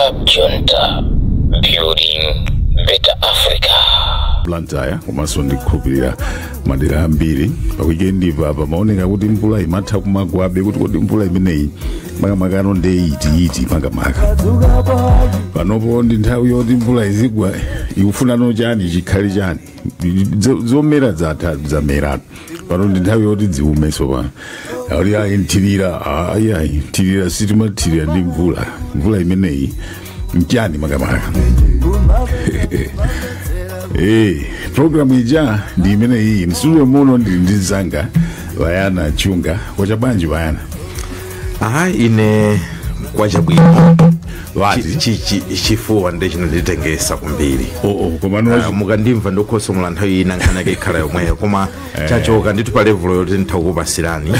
Club Junta, building better Africa. Blantyre komanso ndikukhulupirira madera ambiri pa weekend pa pamaoneka kuti mvula imatha kumagwabe, kuti kodi mvula imeneyi makamakano nde iti makamaka panopo ndi nthawi yoti mvula izigwa, ikufunano chani, chikhale chani? Zomera zatha, zamera, pano ndi nthawi yoti dziumenso. Pano akuti ayi, nthirira, ayi ayi, nthirira sitimathirira ndi mvula. Mvula imeneyi nchani makamaka? Programu ija ndi imene iyi. Mstudio muno ndili ndi mzanga Vayana Chunga. Kwacha bwanji, Vayana? Aha, ine kwachabwino. Vati? Chifuwa ndi chinanditengesa kwambiri. Oh, komano Mukandimva ndikhosomola nthawi ina, nkhani ikhala yomweyo, koma chachoka ndithu pa level yoti nditha kukupasirani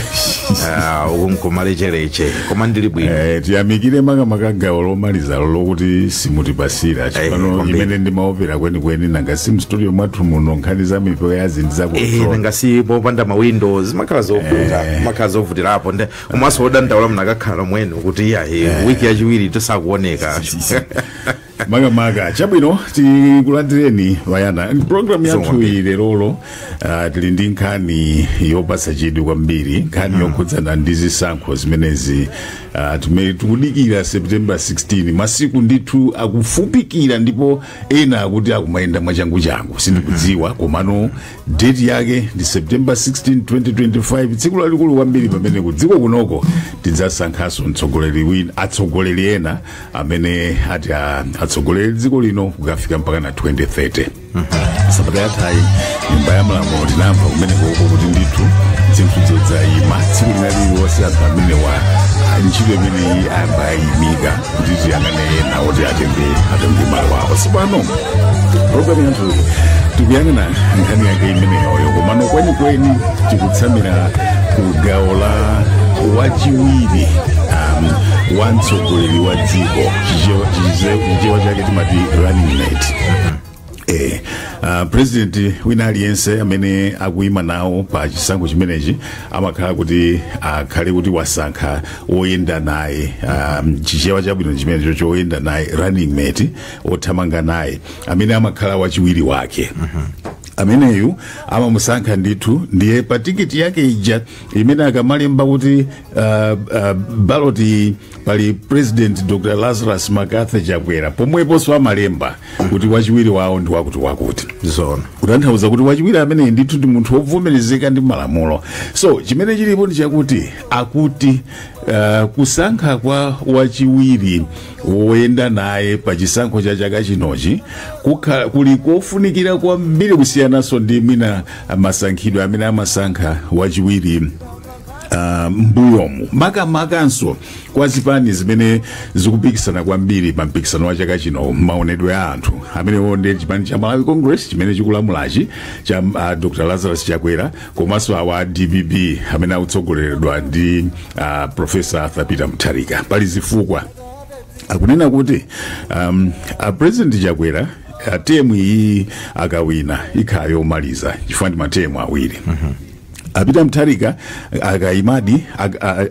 uku nkumalechereche, koma ndili bwino. Tiyamikire makamaka gawo lomalizalo lokuti simutipasira chipano. Kwambiri. Imene ndimaopera kwenikweni, nanga si mstudio mwathu muno nkhani za mipewa ya zinthu za control. Nanga si popanda mawindo zimakhala zovuta, zimakhala zovutirapo, nde komanso wodandaula mnakakhala mwenu kuti iya, wiki yachiwiri tisakuoneka. Makamaka chabwino, tikulandireni Vayana program yathu Zomwe. iyi lerolo. Tili ndi nkhani yopatsa chidwi kwambiri, nkhani yokhudzana ndi zisankho zimenezi timene tikudikira September 16. Masiku ndithu akufupikira, ndipo ena akuti akumayenda mwachanguchangu, sindikudziwa, komano date yake ndi September 16 2025, tsiku lalikulu kwambiri pamene kudziko kunoko tidzasankhanso mtsogoleri wina, atsogoleri ena amene ati atsogoleri dziko lino kukafika mpaka na 2030. Sabata yathayi Nyumba ya Malamulo tinamva kumene koko kuti ndithu zinthu zodzayima tsiku lina lililonse. Anthu amenewa ntchito imeneyi ayamba ayimika kuti tiyang'ane ena oti atenge malo awo. Sipano programu yathu tikuyang'ana nkhani yake imeneyoyo, komano kwenikweni tikutsamira ku gawo la wachiwiri wa mtsogoleri wa dziko. Chichewa chake timati running mate. President wina aliyense amene akuyima nawo pa chisankho chimenechi amakhala kuti akhale kuti wasankha woyenda naye, chichewa chabwino chimenecho choyenda naye, running mate, othamanga naye, amene amakhala wachiwiri wake. Ameneyu amamusankha ndithu, ndiye pa tikiti yake ija imene akamalemba kuti ballot pali President Dr Lazarus McCarthy Chakwera, pomweponso amalemba kuti wachiwiri wawo ndi wakuti wakuti. Zona. Kutanthauza kuti wachiwiri ameneyi ndithu ndi munthu wovomerezeka ndi malamulo. So chimene chilipo ndi chakuti akuti kusankha kwa wachiwiri woyenda naye pa chisankho cha chaka chinochi kuli kofunikira kwambiri kusiyananso ndi mwina masankhidwe amene amasankha wachiwiri mbuyomu, makamakanso kwa zipani zimene zikupikisana kwambiri pa mpikisano wa chaka chino maonedwe a anthu. Amenewo ndi chipani cha Malawi Congress chimene chikulamulachi cha Dr Lazarus Chakwera, komanso awa DPP amene akutsogoleredwa ndi Professor Arthur Peter Mutharika. Pali zifukwa. Akunena kuti a President Chakwera, term iyi akawina ikhala yomaliza chifukwa ndi matemu awiri. A Peter Mutharika akayimadi,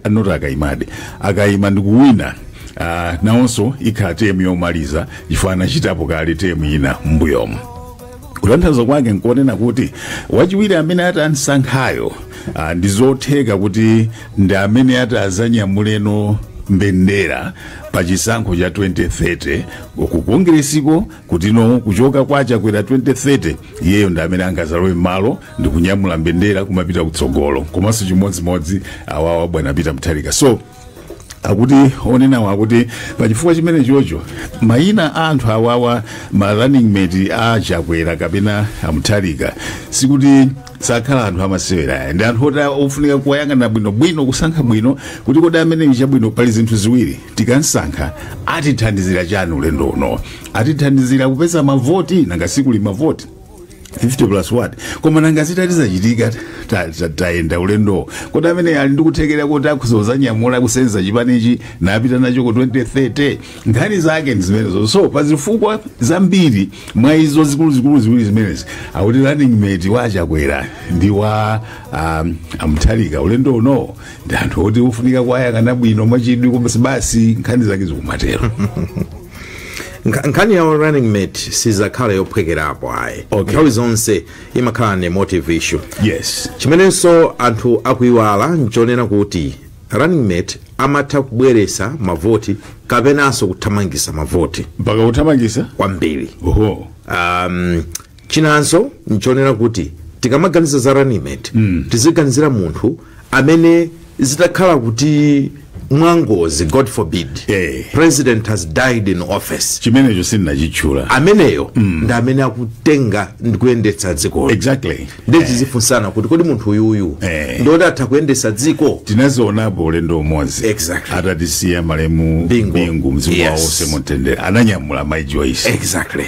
not akayimadi, akayima ndikuwina, nawonso ikhala term yomaliza chifukwa anachitapo kale term ina m'mbuyomu. Kutanthauza kwake nkuonena kuti wachiwiri amene ati ansankhayo, ndi zotheka kuti ndi amene ati azanyamuleno mbendera pa chisankho cha 2030 ku Kongeresiko, kutino kuchoka kwa Chakwera 2030 iyeyo ndi amene angazalowe m'malo ndi kunyamula mbendera kumapita kutsogolo, komanso chimodzimodzi awawa bwana Peter Mutharika. So akuti onenawo akuti pachifukwa chimene chocho mayina a anthu awawa, ma running mate a Chakwera kapena amutharika, sikuti sakhala anthu amasewera aya, ndi anthu oti ofunika kuwayang'ana bwinobwino, kusankha bwino kuti kodi amene chabwino, pali zinthu ziwiri: tikansankha atithandizira chani ulendo uno? Atithandizira kupeza mavoti? Nanga sikuli mavoti 50 plus 1? Koma nanga zitati zachitika, tayenda ulendo, kodi amene ali ndikuthekera kuti akuzozanyamula kusenza chipanichi napita nacho ku 2030? Nkhani zake ndi zimenezo. So pazifukwa zambiri, mwa izo zikuluzikulu ziwiri zimenezi, akuti running mate wa Chakwera ndi wa amutharika ulendo uno ndi anthu oti ufunika kuwayang'ana bwino mwachidwi. Koma basi, nkhani zake zikumatero. Nkhani ya running mate sizakhala yophwekerapo ayi. Nthawi zonse imakhala ne motive issue. Chimenenso anthu akuiwala nchonena kuti running mate amatha kubweresa mavoti kapenanso kuthamangisa mavoti. Mpaka kuthamangisa? Kwambiri. Chinanso nchonena kuti tikamaganiza za running mate, tiziganizira munthu amene zitakhala kuti mwangozi, God forbid, president has died in office, chimenecho sindinachitchula. Ameneyo ndi amene akutenga ndi kuyendetsa dziko. Ndizizifunsana kuti kodi munthu uyuyu ndoti atha kuyendetsa dziko? Tinazionapo ulendo umodzi. Atatisiya malemu Bingu, mzimu wawo uuse mumtendere, ananyamula Mai Joyce.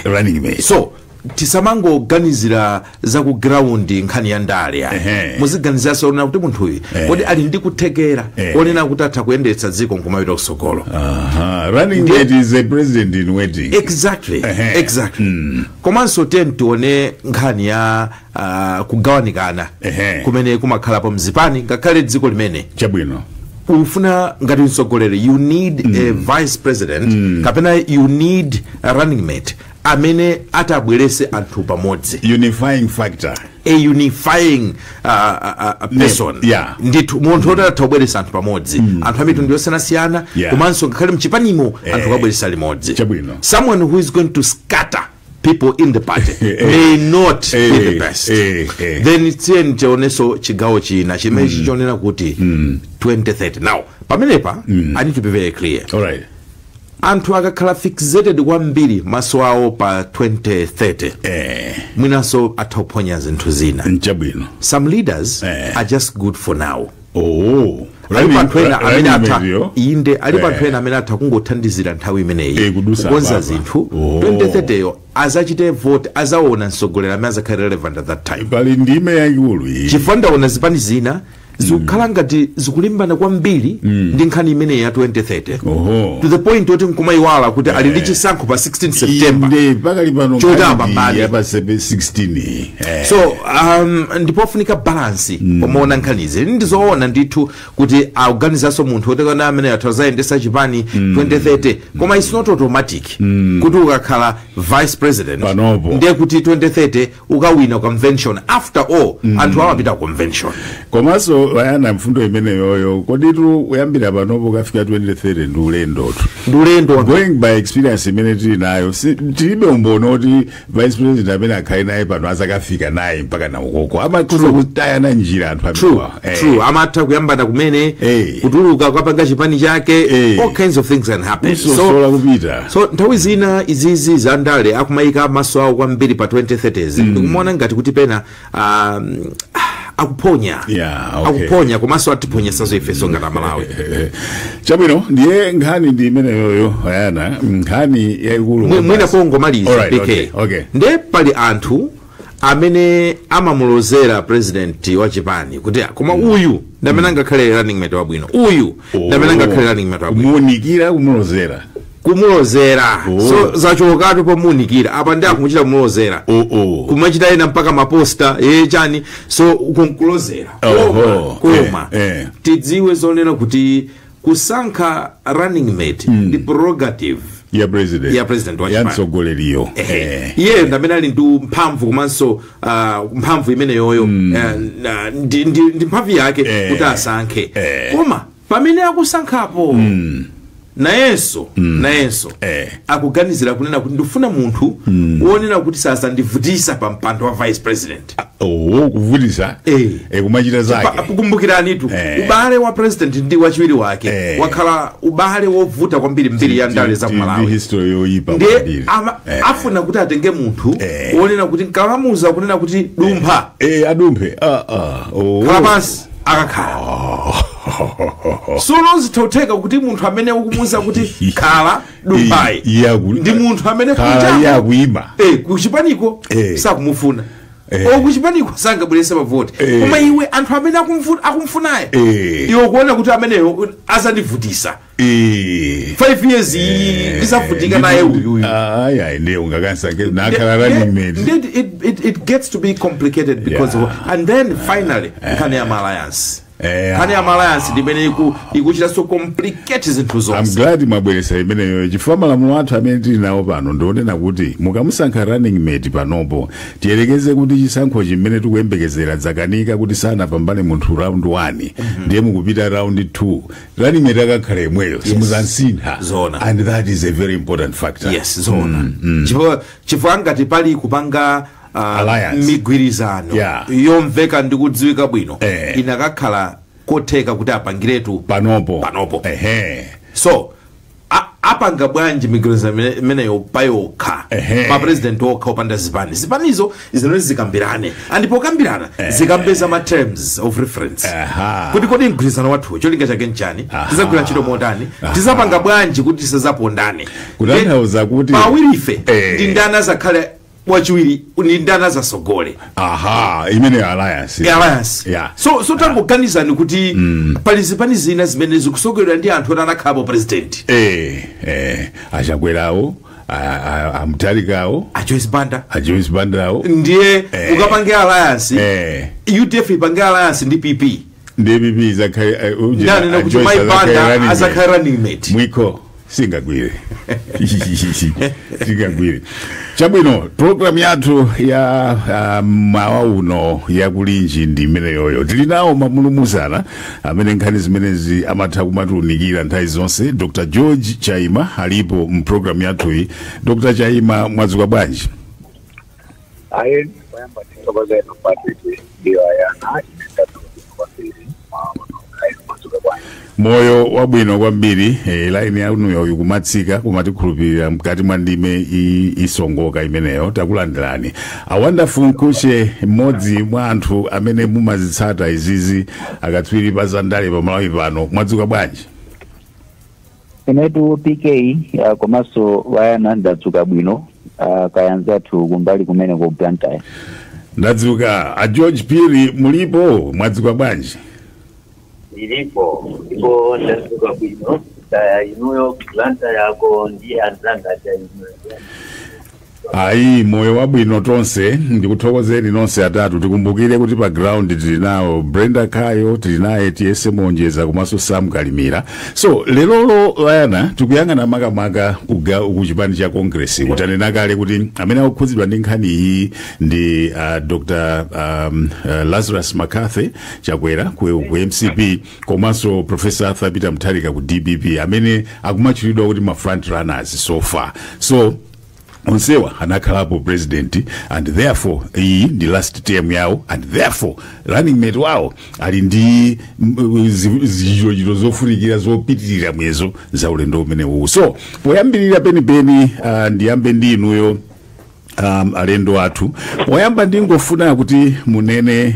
Running mate. So tisamangoganizira za ku ground nkhani ya ndale ayi. Muziganiziranso onena kuti munthuyu kodi ali ndi kuthekera onena kuti atha kuyendetsa dziko nkumapita kutsogolo. Running mate is a president in waiting. Komanso tione nkhani ya kugawanikana kumene kumakhalapo mzipani ngakhale dziko limene. Chabwino. Ufuna ngati mtsogoleri, you need a vice president kapena you need a running mate amene atabwerese anthu pamodzi. Unifying factor. A unifying person. Ndithu munthu woti atha kubweresa anthu pamodzi, anthu amitundu yosiyanasiyana, komanso ngakhale mchipanimo anthu akabweresa limodzi. Chabwino. Someone who is going to scatter people in the party may not be the best. Then tiye tionenso chigawo china chimene chichonena kuti 2030. Now pamenepa I need to be very clear. Anthu akakhala fixated kwambiri maso awo pa 2030, mwinanso atha kuphonya zinthu zina. Nchabwino. Some leaders are just good for now. Alipo anthu ena amene atha Running inde, alipo anthu ena amene atha kungothandizira nthawi imeneyi kudusa kukonza apapa. zinthu. 2030 yo azachite vote, azaona mtsogoleri amene azakhale relevant at that time. Pali ndime yayikulu iyi. Chifukwa ndaona zipani zina zikukhala ngati zikulimbana kwambiri ndi nkhani imeneyi ya 2030, to the point yoti nkumayiwala kuti ali ndi chisankho pa 16 September. Inde, pakali pano Choti nkhani apambane. ya pa 16. So ndipofunika balance pomaona nkhanizi. Ndizoona ndithu kuti akuganizanso munthu woti kana amene athu azayendesa chipani 2030, koma it's not automatic kuti ukakhala vice president Panopo. ndiye kuti 2030 ukawina convention. After all, anthu amapita convention. Komanso wayana mfundo imeneyoyo, koditu kuyambira panopo kafika 2030 ndi ulendotu. Ndi ulendo. Going by experience imene tili nayo, tilibe umboni oti vice president amene akhale naye pano azakafika naye mpaka na ukoko. Amakhoza kutayana njira anthu amenewa. True, amatha kuyambana kumene, kutuluka kukapanga chipani chake. All kinds of things can happen. Kusosola kupita. So nthawi zina izizi za ndale akumayika maso awo kwambiri pa 2030s, ndikumaona ngati kuti pena akuphonya. Akuphonya, komanso atiphonyesanso ifenso ngati Amalawi. Chabwino, ndiye nkhani ndi imeneyoyo ayana, nkhani yayikulu. Mwina pongomaliza, Alright, PK. Ndiye pali anthu amene amamulozera president wa chipani kuti, "Ah, koma uyu ndamene angakhale running mate wabwino, uyu ndamene angakhale running mate wabwino." Kumuunikira, kumulozera. Kumulozera. So zachokatu pomuunikira apa ndi akumuchita kumulozera, kumachita ena mpaka maposta ye chani, so kunkulozera. Koma tidziwe zonena kuti kusankha running mate ndi prerogative ya president, ya president wa ya chipani. Mtsogoleriyo. Iye ndamene ali ndi mphamvu, komanso mphamvu imeneyoyo ndi mphamvu yake kuti asankhe. Koma pamene akusankhapo, nayenso akuganizira kunena kuti ndifuna munthu wonena kuti sazandivutisa pa mpando wa vice president. Oh, kuvutisa. Kumachita zake. Kumbukiranitu ubale wa president ndi wachiwiri wake wakhala ubale wovuta kwambiri mbiri ya ndale za Ndi Malawi. history yoyipa Ndiye kwambiri. afuna kuti atenge munthu wonena kuti nkalamuza kunena kuti dumpha, Adumphe. Ah, ah. Oh. khala pansi, akakhala. Sono zithotheka kuti munthu amene ukumuwuza kuti khala, dumphayi, ndi munthu amene Khala kunja iye akuyima. Kuchipaniko sakumufuna, o kuchipaniko sangabwerese mavoti, koma iwe anthu amene akumfunaye, iwe kuona kuti ameneyo azandivutisa 5 years iyi, ndisavutika naye uyuyu. Ayi, ayi, ndiye ungakansanke nakhala running mate. Indeed, it gets to be complicated because of, and then finally nkhani ya alliance. Nkhani ya alliance ndimene ikuchitanso complicate zinthu I'm zonse. glad mwabweresa imeneyo, chifukwa malamulo athu amene tili nawo pano ndionena kuti mukamusankha running mate panopo, tiyelekeze kuti chisankho chimene tikuyembekezera dzakanika kuti sanapambane munthu round 1, ndiye mukupita round 2, running mate akakhala imweyo, simuzansintha. Zona. And that is a very important factor. Yes, zona, chifukwa ngati pali kupanga Alliance. migwirizano yomveka ndi kudziwika bwino, inakakhala kotheka kuti apangiretu panopo. Panopo. So apanga bwanji migwirizano imeneyo payokha, ma president okha opanda zipani? Zipanizo zinoti zikambirane, and pokambirana zikambeza ma terms of reference kuti kodi mgwirizano wathu cholinga chake nchani, tizagwira ntchito motani, tizapanga bwanji kuti tisazapondane? Kutanthauza kuti pawiri ife ndi ndani azakhale wachiwiri, ndi ndani azasogole? Aha, imene alliance. Alliance. So tangoganizani kuti pali zipani zina zimene zikusogolerwa ndi anthu oti anakhalapo president. Achakwerawo, amutharikawo, a Joyce Banda, a Joyce Bandawo. Ndiye ukapange alliance, UDF ipange alliance ndi PP, ndi PP zakhale ndanena kuti Mai Banda azakhale running mate. Mwiko singagwire, singagwire. Chabwino, program yathu ya mawa uno yakulinji ndi imeneyoyo. Tili nawo mamulumuzana amene nkhani zimenezi amatha kumatiunikira nthawi zonse. Dr George Chaima alipo mu program yathuyi. Dr Chaima, mwadzuka bwanji? Ayi, poyamba ndithokozeni Patrick, ndiyo ayana. Ine ndadzuka kwambiri. Ayi, mwadzuka bwanji? Moyo wabwino kwambiri. Laini yanuyo ikumatsika, kumatikhulupirira mkati mwa ndime isongoka imeneyo. Takulandirani. A Wonderful Mkhutche, mmodzi mwa anthu amene mumazitsata izizi, akatswiri pa zandale pamalawi pano, mwadzuka bwanji? Inetu PK, komanso wayana, ndadzuka bwino. Kaya anzathu kumbali kumene ku Blantyre? Ndadzuka. A George Phiri mulipo? Mwadzuka bwanji? Ilipo, ndipo ndadzuka bwino. Kaya inuyo Blantyre yako ndiye anzanga cha inuyo? Ayi, moyo wabwino tonse. Ndikuthokozeni nonse atatu. Tikumbukire kuti pa ground tili nawo Brenda Kayo, tili naye Tiyese Monjeza komanso Sam Kalimira. So lerolo vayana tikuyang'ana makamaka ku chipani cha Congress. Kutanena kale kuti amene akukhudzidwa ndi nkhani iyi ndi Dr Lazarus McCarthy Chakwera ku MCP komanso Professor Arthur Peter Mutharika ku DPP, amene akumatchulidwa kuti ma front runners so far. So onsewa anakhalapo president and therefore iyi ndi last term yawo, and therefore running mate wawo ali ndi zichitochito zofunikira zopitirira mwezo za ulendo umenewu. So poyambirira penipeni, ndiyambe ndi inuyo, alendo athu. Poyamba ndingofuna kuti munene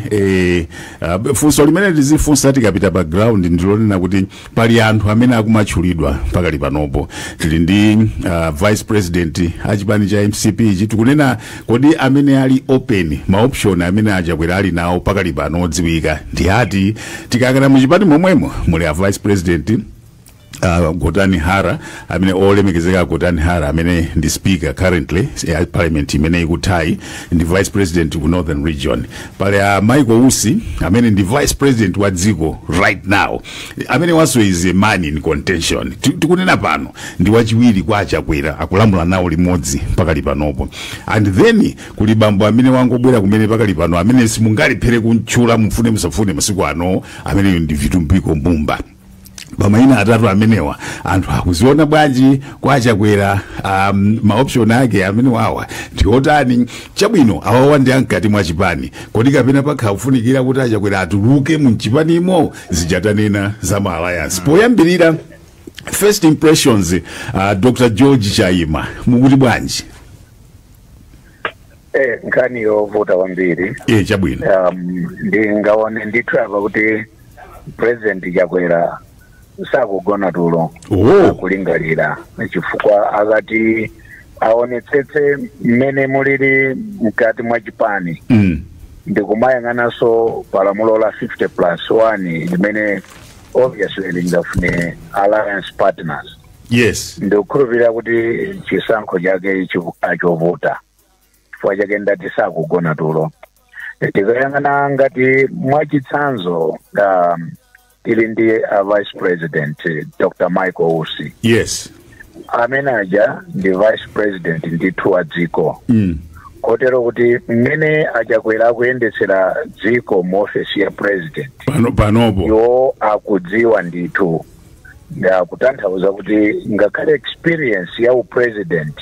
funso limene tizifunsa tikapita pa ground ndilonena kuti pali anthu amene akumatchulidwa pakali panopo. Tili ndi vice president achipani cha MCP ichi. Tikunena kodi amene ali open, ma option amene achakwera ali nawo pakali pano odziwika ndi ati? Tikakana muchipani momwemo muli a vice president Gotani Hara, amene olemekezeka Gotani Hara, amene ndi speaker currently ya parliament imene ikuthayi, ndi vice president ku Northern Region. Pale Michael Usi amene ndi vice president wa dziko right now, amene waso is a man in contention. Tikunena pano ndi wachiwiri kwa achakwera, akulamula nawo limodzi pakali panopo. And then kuli bambo amene wangobwera kumene pakali pano, amene simungalephere kuntchula mufune musafune masiku ano, amene ndi Vitumbiko Mbumba. Pamayina atatu amenewa, anthu akuziona bwanji kwa achakwera? Ma option ake amene wawa ndi otani? Chabwino, awawa ndi ankati mwa chipani. Kodi kapena pakha kufunikira kuti achakwera atuluke mu chipanimo, zijatanena za ma alliance? Poyambirira, first impressions, Dr George Chaima, mukuti bwanji? Nkhani yovuta kwambiri. Chabwino. Ndingaone ndithu apa kuti President Chakwera sakugona tulo akulingalira, chifukwa akati aonetsetse mmene mulili mkati mwa chipani ndikumayang'ananso palamulo la 50 plus 1 limene obviously lingafune alliance partners, ndikukhulupirira kuti chisankho chake chikukhala chovuta. Chifukwa chake ndati sakugona tulo. Tikayang'ana ngati mwachitsanzo, tili ndi Vice President Dr. Michael Usi. Amene aja ndi Vice President ndithu wa dziko, kotero kuti mmene aChakwera akuyendetsera dziko mu ofesi ya president pano panopo, iwo akudziwa ndithu. Kutanthauza kuti ngakhale experience ya upresident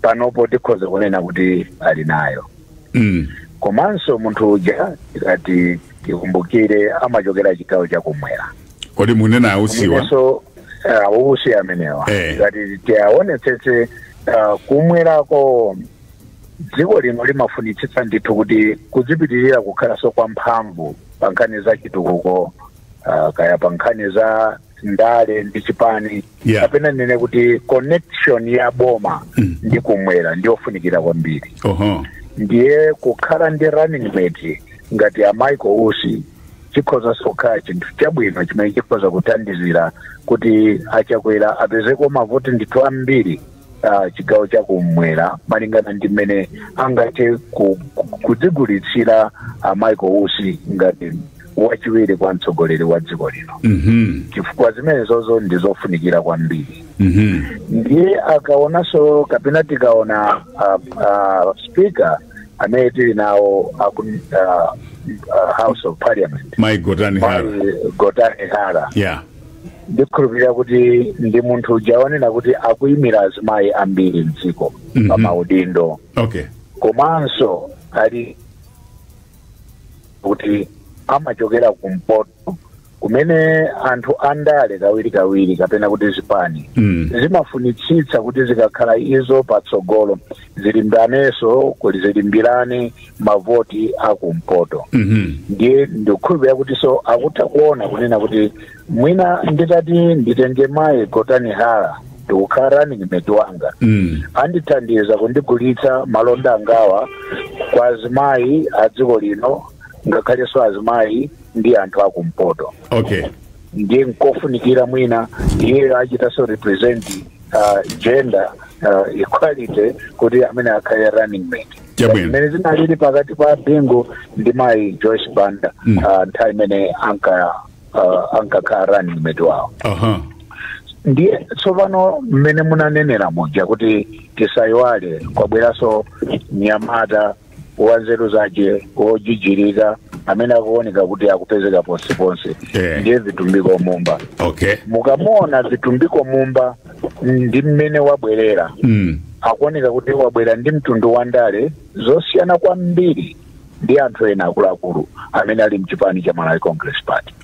panopo tikhoza kunena kuti ali nayo. Komanso munthu uja, tikati tikumbukire, amachokera chigawo chakumwera. Kodi munena aUsiwa? So ausi amenewa, tikati tiaonetsetse, kumwerako dziko lino limafunitsitsa ndithu kuti kudzipitirira kukhalanso kwa mphamvu pa nkhani za chitukuko, kaya pa nkhani za ndale ndi chipani, kapena nene kuti connection ya boma ndi kumwera ndiyofunikira kwambiri. Ndiye kukhala ndi running mate ngati a Michael Usi chikhozanso kukhala chinthu chabwino chimene chikhoza kuthandizira kuti aChakwera apezeko mavoti ndithu ambiri chigawo chakumwera, malingana ndi mmene angathe kudzigulitsira a Michael Usi ngati wachiwiri kwa mtsogoleri wa dziko lino, chifukwa zimenezozo ndizofunikira kwambiri. Ndiye akaonanso, kapena tikaona speaker amene tili nawo aku House of Parliament, Mai Gotani Hara. Mai Gotani Hara, ndikhulupirira kuti ndi munthu uja wanena kuti akuyimira azimayi ambiri mdziko pa maudindo. Komanso ali kuti amachokera kumpoto kumene anthu andale kawirikawiri, kapena kuti zipani, zimafunitsitsa kuti zikakhala izo patsogolo zilimbanenso kuti zilimbirane mavoti akumpoto. Ndiye ndikukhulupirira kuti so akutha kuona kunena kuti mwina nditati nditenge Mayi Gotani Hara ndikukhala running mate wanga, andithandiza kundigulitsa malonda angawa kwa azimayi a dziko lino, ngakhalenso azimayi ndi anthu akumpoto. Ndiye nkofunikira mwina iye achitanso represent gender equality kuti amene akhale running mate, mmene zinalili pakati pa Bingu ndi Mayi Joyce Banda, nthawi imene ankakhala running mate wawo. Ndiye tsopano mmene munanenera muja kuti tisayiwale kwabweranso mnyamata wanzeru zace wojijirika amene akuoneka kuti akupezeka ponseponse, ndiye Vitumbiko Mumba. Mukamuona Vitumbiko Mumba ndi mmene wabwerera, akuoneka kuti wabwera ndi mtundu wa ndale zosiyana kwambiri ndi anthu ena akuluakulu amene ali mchipani cha Malawi Congress Party.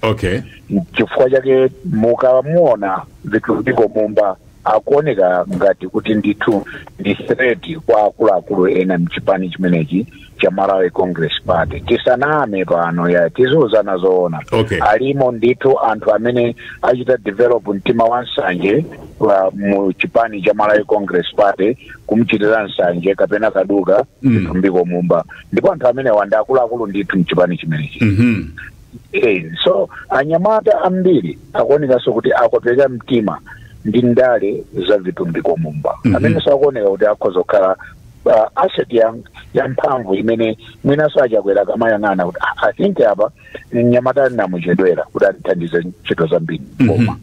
Chifukwa chake mukamuona Vitumbiko Mumba akuoneka ngati kuti ndithu ndi threat kwa akuluakulu ena mchipani chimenechi cha Malawi Congress Party. Tisaname pano, ya tiziuzana zoona. Alimo ndithu anthu amene achita develop mtima wa nsanje wa mu chipani cha Malawi Congress Party, kumchitira nsanje kapena kaduka Vitumbiko Mumba, ndipo anthu amene wanda akuluakulu ndithu mchipani chimenechi. So anyamata ambiri akuonekanso kuti akopeka mtima ndi ndale za Vitumbiko Mumba, amene sakuoneka kuti akhoza kukhala asset ya mphamvu imene mwinanso aChakwera kamayang'ana kuti, "Ah, I think apa mnyamata namuchedwera kuti andithandize ntchito zambiri koma."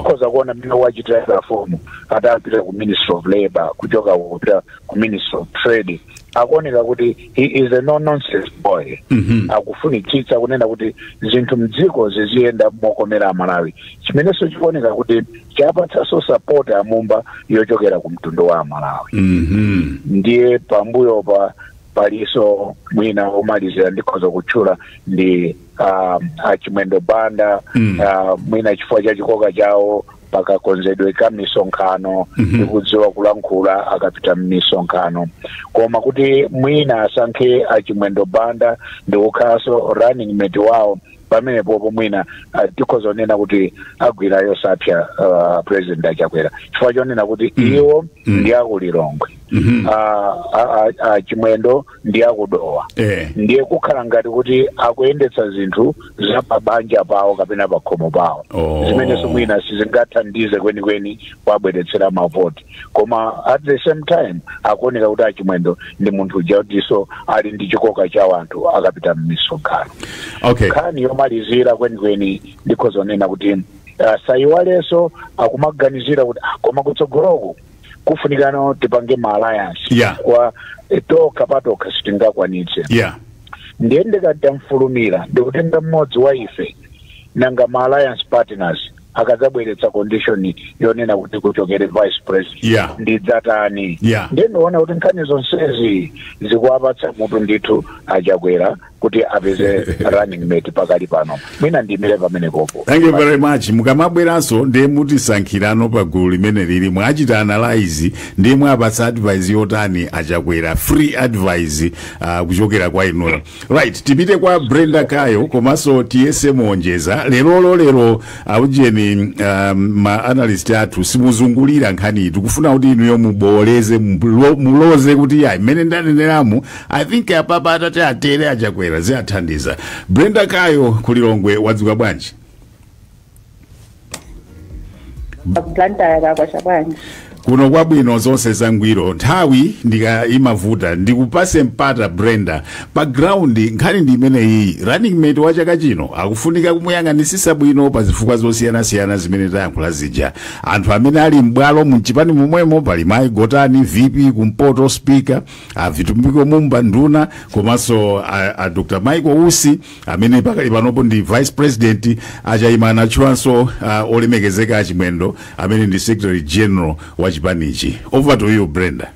Khoza kuona mmene wachitira perform atapita ku Ministry of Labor, kuchoka kupita ku Ministry of Trade, akuoneka kuti he is a no nonsense boy. Akufunitsitsa kunena kuti zinthu mdziko ziziyenda mokomera Amalawi, chimenenso chikuoneka kuti chapatsanso support aMumba yochokera ku mtundu wa Amalawi. Ndiye pambuyo pa paliso mwina omalizira ndikhoza kutchula ndi aChimwendo Banda, mwina chifukwa cha chikoka chawo pakakonzedwe ka misonkhano, ndikudziwa kulankhula akapita mmisonkhano. Koma kuti mwina asankhe aChimwendo Banda ndikukhalanso running mate wawo, pamenepopo mwina tikhoza kunena kuti agwira yosapsa president aChakwera, chifukwa chonena kuti iwo ndi akuLilongwe. Chimwendo ndi akudowa, ndiye kukhala ngati kuti akuyendetsa zinthu za pabanja pawo kapena pakhomo pawo, zimenenso mwina sizingathandize kwenikweni kuabweretsera mavoti. Koma at the same time akuoneka kuti achimwendo ndi munthu uja kutinso ali ndi chikoka cha anthu akapita m'misonkhano. Nkhani yomalizira kwenikweni, ndikhoza kunena kuti sayiwalenso akumaganizira kuti koma kutsogoloku kufunikano tipange ma alliance, kwa tokha patokha sitingakwanitse. Ndiye ndikatamfulumira ndikutenga mmodzi wa ife, nanga ma alliance partners akadzabweretsa condition yonena kuti kuchokere vice president, ndidzatani? Ndiye ndiona kuti nkhani zonsezi zikuwapatsa mutu ndithu achakwera kuti apeze running mate pakali pano. Mwina ndimire pamenepopo. Thank you very much. Mukamabweranso ndiye mutisankhirano pa gulu limene lili, mwachita analyze, ndiye mwapatsa advice yotani achakwera, free advice kuchokera kwa inuyo. Right, tipite kwa Brenda Kayo komanso tiyese muonjeza lerolo. Lero aujeni, ma analyst athu simuzungulira nkhani, tikufuna kuti inuyo muboleze, muloze kuti ya imene ndaneneramu, I think apapa atati atere achakwera ziyathandiza. Brenda Kayo kulilongwe, wadzuka bwanji? Blantyre kakwacha bwanji? Kuno kwabwino, zonse zangwiro. Nthawi ndika imavuta, ndikupase mpata Brenda. Pa ground nkhani ndi imeneyi, running mate wa chaka chino akufunika kumuyang'anisisa bwino pa zifukwa zosiyanasiyana zimene tayankhula zija. Anthu amene ali m'bwalo mchipani momwemo pali Mayi Gotani, VP kumpoto, speaker, a Vitumbiko Mumba, nduna, komanso a Dr Michael Usi amene pakali panopo ndi vice president. Achayima anatchulanso olemekezeka achimwendo amene ndi secretary general wa chipanichi. Over to you, Brenda.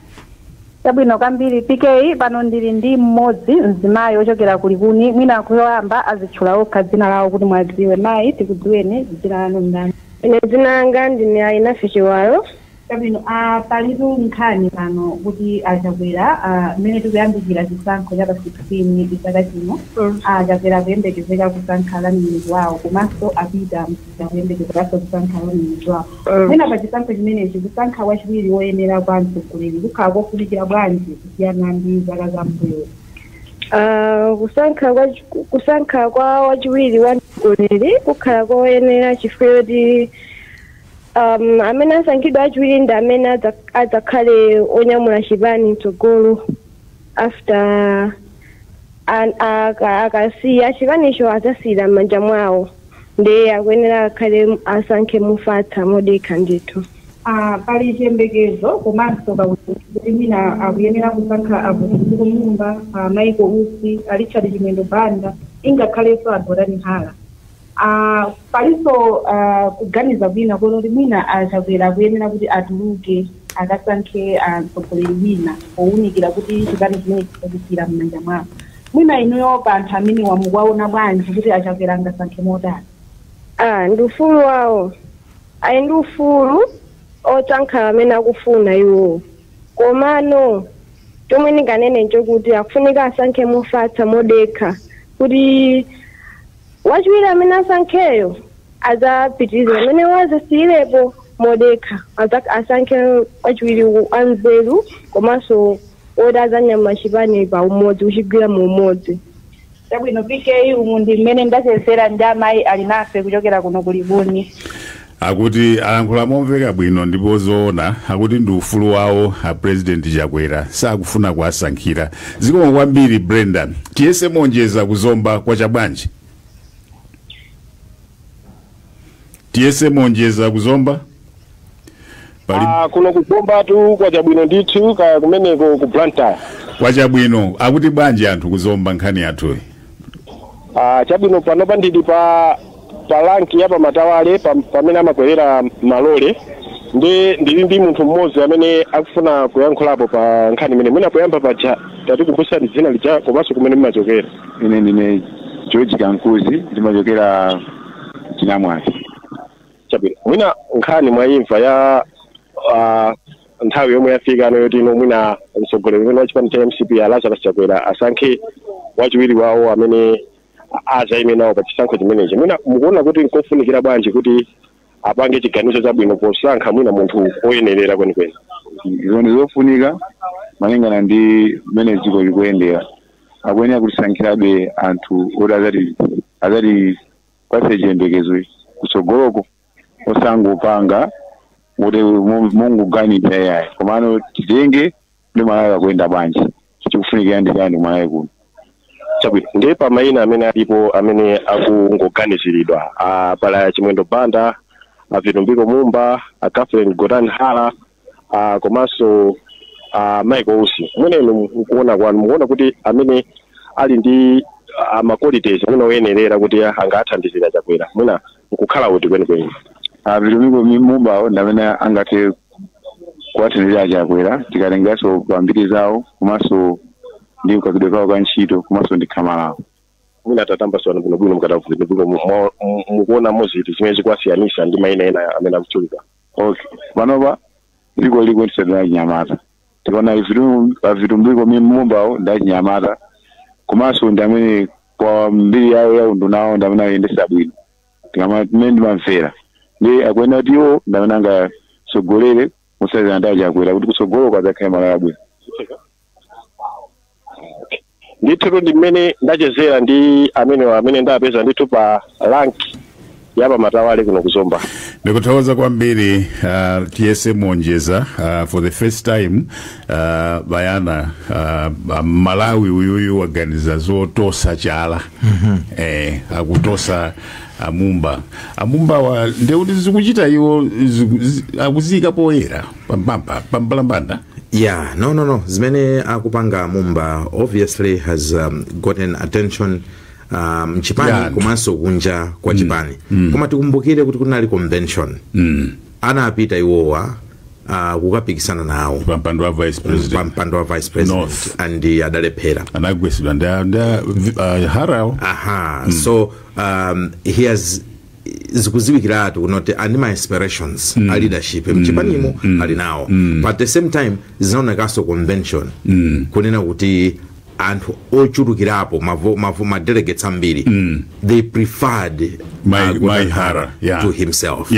Chabwino kwambiri, PK. Pano ndili ndi mmodzi mzimayi ochokera kulikuni. Mwina kuyamba azitchula okha dzina lawo kuti mwadziwe. Mayi, tikudziweni, dzina lanu ndani? Ine dzina langa ndine Ainafe Chiwalo. Chabwino, palitu nkhani pano kuti achakwera, mmene tikuyambikira chisankho cha pa 16 chaka chino, achakwera kuyembekezeka kusankha running wawo, komanso apita kuyembekezekanso kusankha running wawo. Mwina pa chisankho chimenechi, kusankha wachiwiri woyenera kwa mtsogoleri kukhala kofunikira bwanji kusiyana ndi zaka zam'mbuyo? Kusankha kwa wachiwiri wa mtsogoleri kukhala koyenera chifukwa choti amene asankhidwa achiwiri ndi amene adzakhale onyamula chipani mtsogolo after akasiya chipanicho, adzasiyira m'manja mwawo, ndiye akuyenera akhale asankhe mufatsa, modekha ndithu. Pali chiyembekezo komanso kuti mwina akuyenera kusankha a Mumba, Michael Usi, a Richard Chimwendo Banda, ingakhalenso a Gotani Hara. Palinso kuganiza kwina kuti mwina achakwera akuyenera kuti atuluke akasankhe mtsogoleri wina powunikira kuti chipani chimene chisakusiyira m'manja mwawo. Mwina inuyo pa anthu amene wamukuwaona bwanji kuti achakwera angasankhe motani? Ndi ufulu wawo, ali ndi ufulu osankha amene akufuna iwo, komano chomwe ndinganene nchokuti akufunika asankhe mofatsa, modekha, kuti wachiwiri amene asankheyo adzapitirize amene wazasiyirepo modekha. Asankhe wachiwiri anzeru komanso oti adzanyamula chipani pa umodzi, kuchigwira mu umodzi. Chabwino, PK, umu ndi mmene ndachezera ndi amayi ali nafe kuchokera kuno kulikuni. Akuti alankhula momveka bwino ndipo zoona, akuti ndi ufulu wawo a President Chakwera, sakufuna kuwasankhira. Zikomo kwambiri, Brenda. Tiyese monjeza kuzomba kwa chabwanji, tiyese monjeza kuzomba pali. Kuno kuzombatu kwachabwino ndithu, kaya kumeneko ku Blantyre? Kwachabwino. Akuti bwanji anthu kuzomba nkhani yathuyi? Chabwino, panopa ndili pa rank ya pamatawale pamene amakwerera malole, ndi ndili ndi munthu mmodzi amene akufuna kuyankhulapo pa nkhani imene. Mwina poyamba paja tatikumbusani dzina lija komanso kumene mumachokera. Ine ndine George Kankuzi, ndimachokera Chinamwali. Chabwino, mwina nkhani mwayimva ya nthawi yomwe yafika ano yoti ino mwina mtsogoleri umene wa chipani cha MCP a Lazarus Chakwera asankhe wachiwiri wawo amene azayime nawo pa chisankho chimenechi. Mwina mukuona kuti nkofunikira bwanji kuti apange chiganizo chabwino posankha mwina munthu oyenerera kwenikweni? Izo ndi zofunika. Malingana ndi mmene dziko likuyendera, akuyenera kutisankhirabe anthu oti azati pase chiyembekezo kutsogoloko, osangopanga kuti munguganiza yayi, komano titenge ndi Malawi akuyenda bwanji, chikufunikira ndi chani Malawi kuno. Chabwino, ndiye pa mayina amene alipo amene akungoganiziridwa, pala Chimwendo Banda, a Vitumbiko Mumba, a Catherine Gotani Hara, komanso Michael Usi, mwene inu mukuona kwanu, mukuona kuti amene ali ndi ma qualities amene oyenerera kuti angathandizira Chakwera mwina nkukhala kuti kwenikweni? Vitumbiko Mumba ndi amene angathe kuwathandizira Chakwera, tikatengeranso pambiri zawo komanso ndi kagwiridwe kawo ka ntchito komanso ndi khama lawo. Mwina tatambaswana bwinobwino, mukatavwinobwino, mukuona moziti zimene zikuwasiyanisa ndi mayina ena amene akutchulidwa? Okay, panopa dziko likuyendetsedwa achinyamata. Tikaona Vitumbiko Mumbawo ndi achinyamata, komanso ndi amene kwa mbiri yawo ya unduna wawo ndi amene ayendetsa bwino, timene ndimamvera, ndi akuyenera kuti iwo ndi amene angasogolere musazana ndi aChakwera kuti kutsogolo kwadzakhale Malawi abwino. Ndithu ndi mmene ndachezera ndi amene ndapeza ndithu pa rank ya pamatawale kuno kuzomba. Ndikuthokoza kwambiri, tiyese monjeza, for the first time, bayana, Malawi uyuyu waganiza zotosa chala. Akutosa amumba, amumba wa ndekuti zikuchita iwo akuziyika poyera pampampa pambalambanda. Yeah, no. Zimene akupanga Mumba obviously has gotten attention chipani komanso kunja kwa chipani. Koma tikumbukire kuti kunali convention. Anapita iwowa kukapikisana nawo pampando wa vice president. Pampando wa vice president. North. And adalephera. Anagwesedwa ndi Harawo. Aha. So he has zikuziwikiratu kunoti ani ma aspirations a leadership mchipanimo ali nawo, but at the same time zinaonekanso convention kunena kuti anthu ochulukirapo ma delegates ambiri, they preferred Mai Hara, yeah. to himself.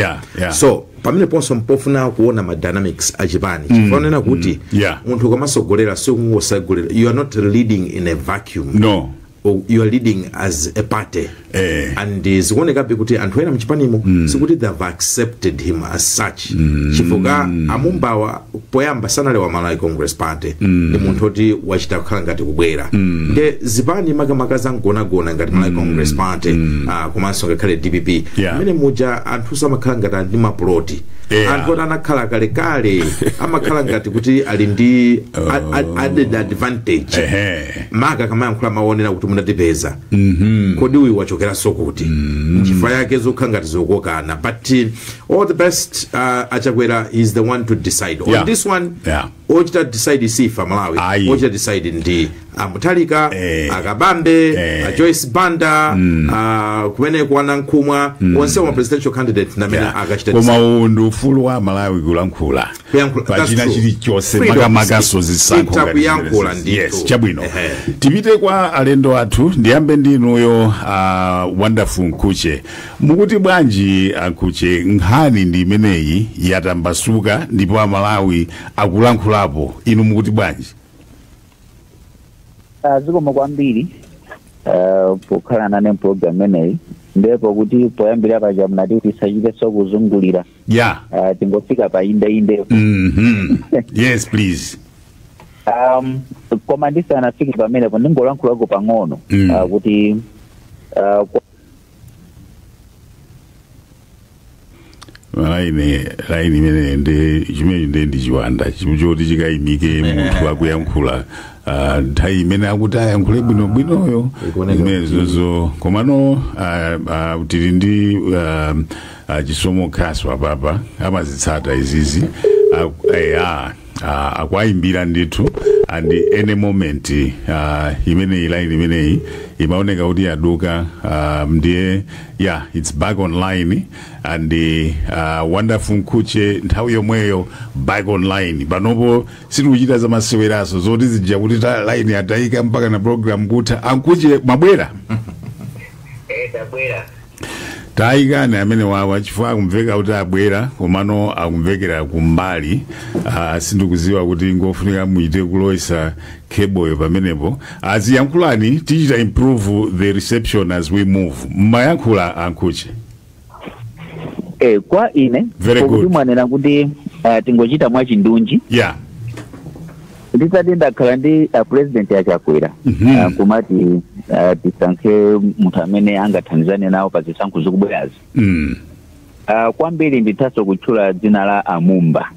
So pamene ponso mpofuna kuona ma dynamics achipani, chifukwa kuti munthu ukamasogolera sikungosogolera, you are not leading in a vacuum. No. Or you are leading as a party. And zikuonekabe kuti anthu ena mchipanimo sikuti they have accepted him as such, chifukwa amumbawa poyamba sanali wa Malawi Congress Party, ndi munthu oti wachita kukhala ngati kubwera. Nde zipani makamaka zangonagona ngati Malawi Congress Party, komanso ngakhale DPP, mmene muja anthu samakhala ngati ali ndi mapuloti. Anthu oti anakhala kalekale amakhala ngati kuti ali ndi added advantage. Maka kamayankhula maonera kuti munatipeza, kodi uyu wachokeranso kuti? Nchifukwa yake zokhala ngati zokokana, but all the best, Achakwera is the one to decide on this one. Ochita decide sifa Malawi. Ayi. Ochita decide ndi Amuthalika, Akabambe, a Joyce Banda, kumeneko anankhumwa, onse ma presidential candidate ndamene akachita Koma decide. uwu ndi ufulu wa Malawi kulankhula Kuyankhula, that's pachina true. chilichonse, Freedom makamakaso zisankho Ita ngati kuyankhula zimenezi. ndithu. Yes, chabwino. Tipite kwa alendo athu. Ndiyambe ndinuyo, Wonderful Mkuche. Mukuti bwanji, Ankuche? Nkhani ndi imeneyi yatambasuka ndipo Amalawi akulankhulapo, inu mukuti bwanji? Zikomo kwambiri pokhala nane program imeneyi. Ndipo kuti poyambira paja munati tisachitenso kuzungulira, tingofika pa inde inde. Yes, please. Koma ndisanafike pamenepo ndingolankhulako pang'ono kuti Laini imene ndi chimene ndi chiwanda choti chikayimike munthu akuyankhula, nthawi imene akuti ayankhule bwinobwinoyo, Ikuoneka zimene zozo. Komano tili ndi Chisomo Khaso apapa, amazitsata izizi. Akwayimbira ndithu, and any moment imeneyi line imeneyi imaoneka kuti yaduka, ndiye yeah, it's back online. And Wonderful Mkuche, nthawi yomweyo back online. Panopo sitikuchita zamaseweraso zoti zija kuti ta line atayika mpaka na program kutha. Ankuche, mwabwera? Tabwera. Tayikani amene wawa, chifukwa akumveka kuti abwera, komano akumvekera kumbali. Sindikuziwa kuti ngofunika muite kulowesa cable yo pamenepo. Aziyankhulani, tichita improve the reception as we move. Mmayankhula, Ankhuche. Kwa ine, Very good. pokuti mwanena kuti tingochita mwachindunji, ndisati ndakhala ndi President Achakwera, kumati tisankhe munthu amene angathandizane nawo pa zisankho zikubwerazi, kwambiri ndithaso kutchula dzina la Amumba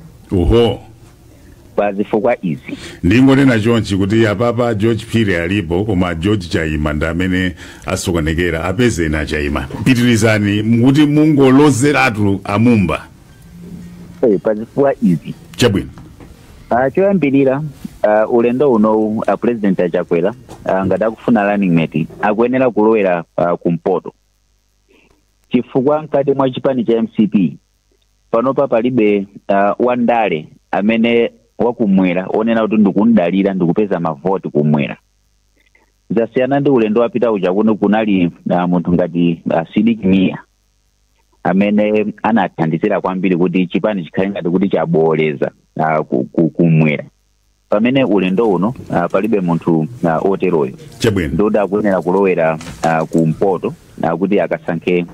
pa zifukwa izi. Ndingonena chonchi kuti apapa George Phiri alipo, koma George Chaima ndi amene asokonekera. Apezeni Achaima. Pitirizani, mukuti mungolozeratu Amumba. Pa zifukwa izi. Chabwino. Choyambirira, ulendo unowu, President Achakwera, ngati akufuna running mate, akuyenera kulowera kumpoto, chifukwa mkati mwa chipani cha MCP panopa palibe wandale amene wakumwera onena kuti ndikundalira, ndikupeza mavoti kumwera. Zasiyana ndi ulendo wapita uja, kuno kunali munthu ngati Sidik Mia amene anathandizira kwambiri kuti chipani chikhale ngati kuti chaboleza kumwera, pamene ulendo uno palibe munthu oteroyo. Ndoti akuyenera kulowera kumpoto kuti akasankhe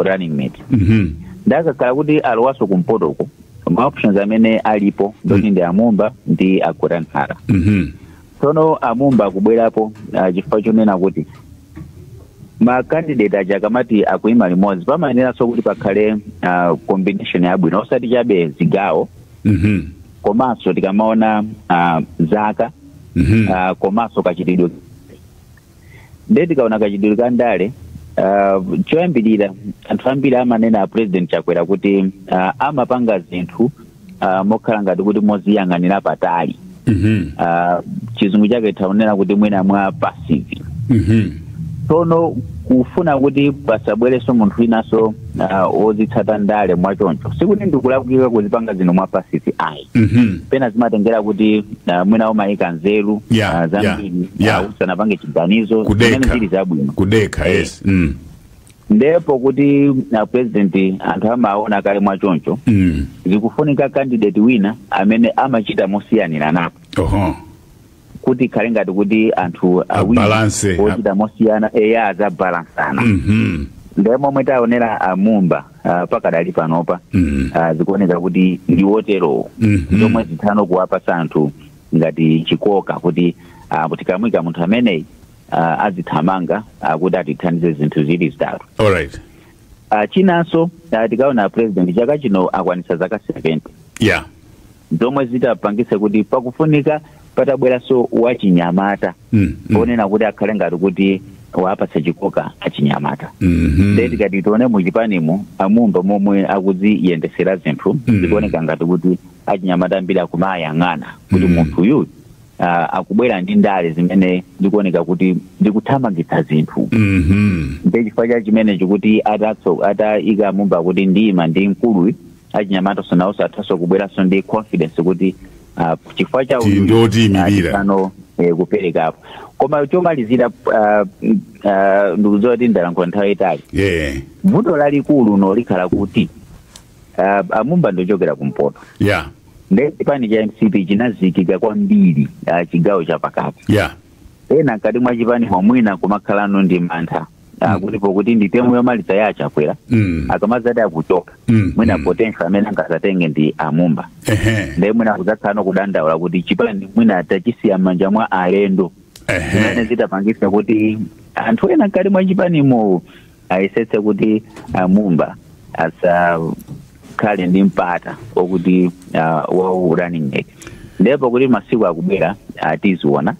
running mate. Ndakakhala kuti alowaso kumpotoko, ma options amene alipo ndoti ndi Amumba ndi Agotani Hara. Tsono Amumba akubwerapo chifukwa chonena kuti ma candidate aja akamati akuima limodzi, pamayeneranso kuti pakhale combination yabwino, osati chabe zigawo, komanso tikamaona zaka, komanso kachitidwe. Nde tikaona kachitidwe ka ndale, choyambirira anthu ambiri amanena a President Chakwera kuti amapanga zinthu mokhala ngati kuti moziyang'anira patali. Chizungu chake taonera kuti mwina mwa passive. Tsono kufuna kuti pasabwerenso munthu winanso wozitsata ndale mwachoncho, sikuti ndikulakwika kuzipanga zinthu mwa passive, ayi. Pena zimatengera kuti mwina umayika nzeru zambiri usanapange chiganizo Kudekha. zimene zili zabwino. Kudekha, yes. Ndipo kuti President anthu amaona kale mwachoncho, zikufunika candidate wina amene amachita mosiyanira napo, kuti ikhale ngati kuti anthu awiri Abalance. ochita mosiyana, eya, azabalansana. Ndiye momwe taonera Amumba pakadali panopa, zikuoneka kuti ndi woterowo, zomwe zithano kuwapasa anthu ngati chikoka kuti tikamwika munthu ameneyi, azithamanga kuti atithandize zinthu zili zitatu. Chinanso, tikaona President chaka chino akwanisa zaka 70, zomwe zitapangise kuti pakufunika patabweranso wachinyamata, onena kuti akhale ngati kuti wapatsa chikoka achinyamata. Nde tikati tione muchipanimo, Amumba momwe akuziyendesera zinthu, zikuoneka ngati kuti achinyamata ambiri akumayang'ana kuti munthu uyu akubwera ndi ndale zimene zikuoneka kuti zikuthamangitsa zinthu. Nde chifukwa cha chimenecho, kuti atayika Amumba kuti ndima ndi mkuluyu, achinyamata nawonso athanso kubweranso ndi confidence kuti chifukwa cha uyu, Ndiotiyimirira. Titano kuperekapo. Koma chomalizira, ndikudziwa kuti ndalankhula nthawi itali, vuto lalikulu no likhala kuti Amumba ndochokera kumpoto, nde chipani cha MCP chinazikika kwambiri chigawo chapakati. Ena mkati mwa chipani momwina kumakhalano ndi mantha kuti pokuti ndi term yomaliza ya Achakwera, akamazati akuchoka, mwina potential amene angazatenge ndi Amumba. Ndiye mwina kudzakhala kudandaula kuti chipani mwina tachisiya m'manja mwa alendo, zimene zitapangisa kuti anthu ena mkati mwa chipanimo ayesetse kuti Amumba asakhale ndi mpata wokuti wa running mate. Ndipo kuti masiku akubwera, tiziona.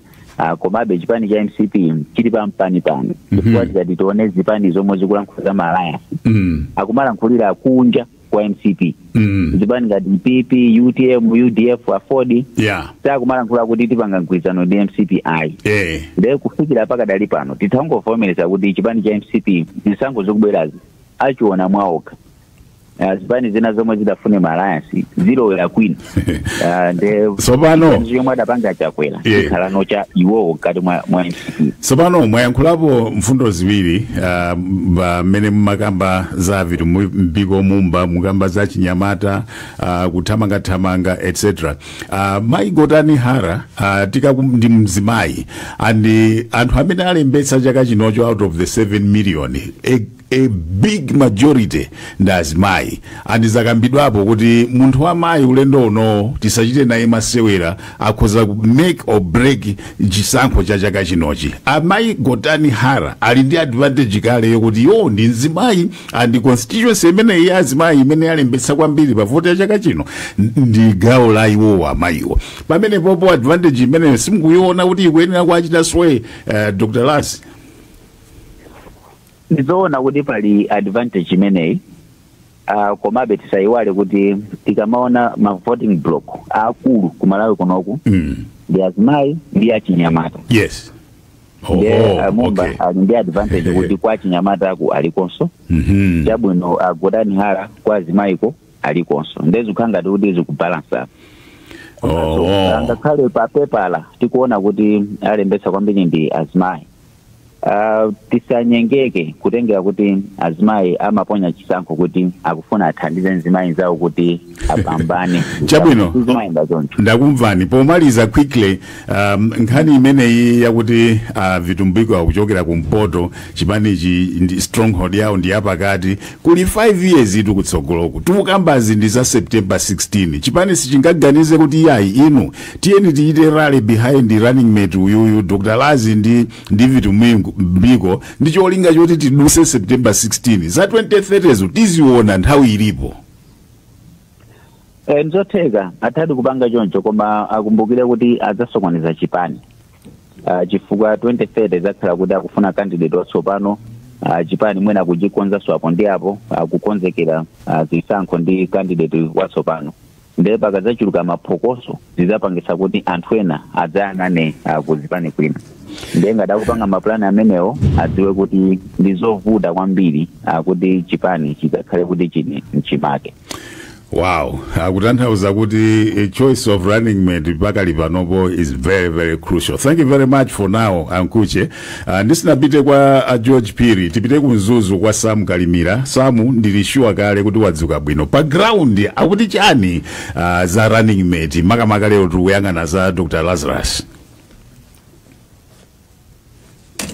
Komabe chipani cha MCP chili pampani pano, chifukwa tikati tione zipani zomwe zikulankhula za ma alliance, akumalankhulira kunja kwa MCP, zipani ngati PP, UTM, UDF, AFORD, sakumalankhula kuti tipanga mgwirizano ndi MCP, ayi. Ndiye kufikira pakadali pano tithangovomereza kuti chipani cha MCP zisankho zikubwerazi achiona mwaokha. Zipani zina zomwe zidafune ma alliance zilowera kwina. Nde Tsopano yomwe adapanga Chakwera chikhalano cha iwowo mkati mwa MCP. Tsopano mwayankhulapo mfundo ziwiri mmene mumakamba za Vitumbiko Mumba, mukamba za chinyamata, kuthamangathamanga, etc. Mayi Gotani Hara, ndi mzimayi, and anthu amene alembetsa chaka chinocho, out of the 7 million, a big majority ndi azimayi, and zakambidwapo kuti munthu wamayi ulendo uno tisachite naye masewera, akhoza ku make or break chisankho cha chaka chinochi. Amayi Gotani Hara ali ndi advantage kale yokuti yo ndi mzimayi, and constituency imeneyi ya azimayi imene alembetsa kwambiri pa voti ya chaka chino ndi gawo la iwowo amayiwo. Pamene popo advantage imeneyo simukuiona kuti ikuyenera kuachita sway, Dr. Las? Ndizoona kuti pali advantage imeneyi, komabe tisayiwale kuti tikamaona ma voting block akulu kumalawi kunoku ndi azimayi ndi achinyamata. Ndiye Mumba ali ndi advantage kuti kwa achinyamata aku alikonso. Chabwino, Gotani Hara kwa azimayiko alikonso, ndezikhala ngati kuti zikubalansa. Ngakhale pa pepala tikuona kuti alembetsa kwambiri ndi azimayi, tisanyengeke kutengera kuti azimayi amaponya chisankho kuti akufuna athandize mzimayi zawo kuti apambane. Chabwino. Sizimayenda choncho. Ndakumvani. Pomaliza, quickly, nkhani imeneyi yakuti Vitumbiko akuchokera kumpoto, chipanichi ndi stronghold yawo ndi yapakati, kuli 5 years itu kutsogoloku, tikukambazi ndi za September 16, chipani sichingaganize kuti yayi, inu tiyeni tichite rally behind running mate uyuyu, Dr. Lazi ndi Vitumbiko, ndi cholinga choti tiduse September 16, za 2030 zo tiziona nthawi ilipo? Ndizotheka athadi kupanga choncho, koma akumbukire kuti adzasokoneza chipani, chifukwa 2030 zakhala kuti akufuna candidate watsopano, chipani mwina kuchikonzanso apo ndi apo, kukonzekera zisankho ndi candidate watsopano. Ndiye pakadzachuluka maphokoso, zidzapangisa kuti anthu ena adzayang'ane kuzipani kwina. Ndiye ngati akupanga mapulani amenewo, adziwe kuti ndi zovuta kwambiri kuti chipani chidzakhale kuti chili mchimake. Wow, akutanthauza kuti a choice of running mate pakali panopo is very, very crucial. Thank you very much for now, Ankuche. Ndisinapite kwa George Piri, tipite ku Mzuzu kwa Samu Kalimira. Samu, ndili sure kale kuti wadzuka bwino. Pa ground akuti chani za running mate, makamaka lero tikuyang'ana za Dr. Lazarus?